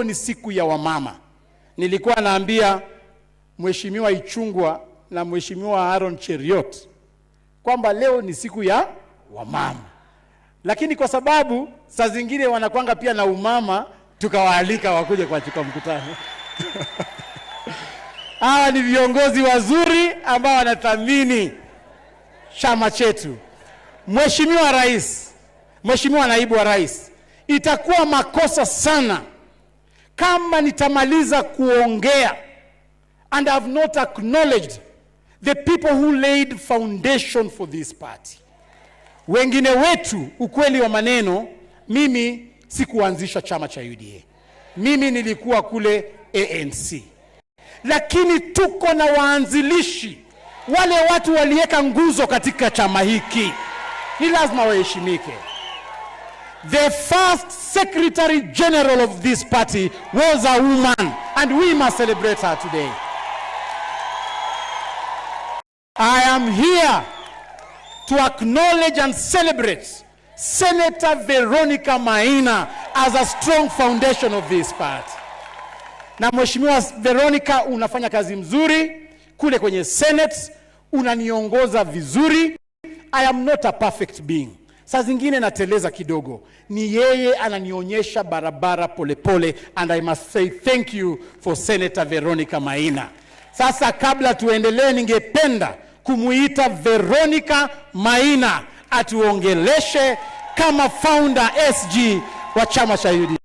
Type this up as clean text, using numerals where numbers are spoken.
Leo ni siku ya wamama. Nilikuwa naambia Mheshimiwa Ichung'wah na Mheshimiwa Aaron Cheruiyot kwamba leo ni siku ya wamama, lakini kwa sababu saa zingine wanakwanga pia na umama, tukawaalika wakuje kwa mkutano. Hawa ni viongozi wazuri ambao wanathamini chama chetu. Mheshimiwa Rais, Mheshimiwa Naibu wa Rais, itakuwa makosa sana kama nitamaliza kuongea and have not acknowledged the people who laid foundation for this party. Wengine wetu, ukweli wa maneno, mimi sikuanzisha chama cha UDA. Mimi nilikuwa kule ANC. Lakini tuko na waanzilishi, wale watu waliweka nguzo katika chama hiki, ni lazima waheshimike. The first Secretary General of this party was a woman, and we must celebrate her today. I am here to acknowledge and celebrate Senator Veronica Maina as a strong foundation of this party. Na Mheshimiwa Veronica, unafanya kazi mzuri kule kwenye Senate, unaniongoza vizuri. I am not a perfect being. Saa zingine nateleza kidogo. Ni yeye ananionyesha barabara polepole, and I must say thank you for Senator Veronica Maina. Sasa kabla tuendelee, ningependa kumuita Veronica Maina atuongeleshe kama founder SG wa chama cha UDA.